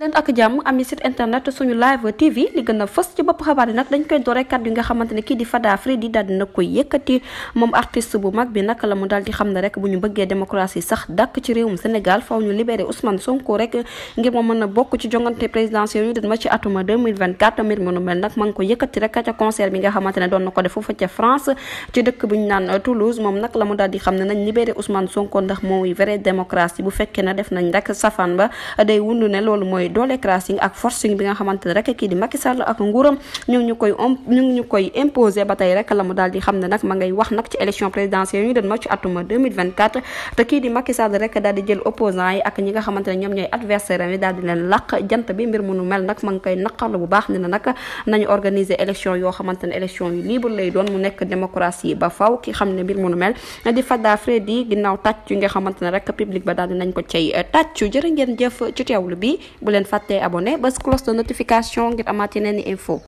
leen ak jàmm ami site internet suñu live tv li gën a fës ci bopp xabaar yi nag dañ koy doore kat yi nga xamante ne kii di Fada Freddy daal dina koy yëkkati moom artiste bu mag bi nag la mu daal di xam ne rek bu ñu bëggee démocratie sax dàkk ci réewum Sénégal faw ñu libéré Ousmane Sonko rek ngir moo mën a bokk ci jongante présidentielle ñu ma ci atuma 2024 mbir mënu mel nag ma ngi ko yëkkati rek ca concert bi nga xamante ne doon na ko def foofu ca France ci dëkk bu ñu naan Toulouse moom nag la mu daal di xam ne nañ libéré Ousmane Sonko ndax mooy vraie démocratie bu fekkee ne def nañ rek safaan ba day wundu ne loolu mooy doolécratie ak forcing bi nga xamante ne rek kii di Macky Sall ak nguuram ñu ngi ñu koy imposer ba tey rek la mu daal di xam ne nag ma ngay wax nag ci élection présidentielle ñu den ma ci atuma 2024 te kii di Macky Sall rek daal di jël opposants yi ak ñi nga xamante ne ñoom ñooy adversaire yi daal di leen laq jant bi mbir mu nu mel nag ma ngi koy naqarlu bu baax ne na nag nañu organiser élection yoo xamante ne élection yu libre lay doon mu nekk démocratie ba faw ki xam ne mbir mu nu mel di Fada Freddy ginnaaw tàcc yi nga xamante ne rek public ba daal di nañ ko cay tàccu jërë ngeen jëf ci teewlu bi bu leen fàttee abonné bës cloche de notification ngir amaat yeneen i info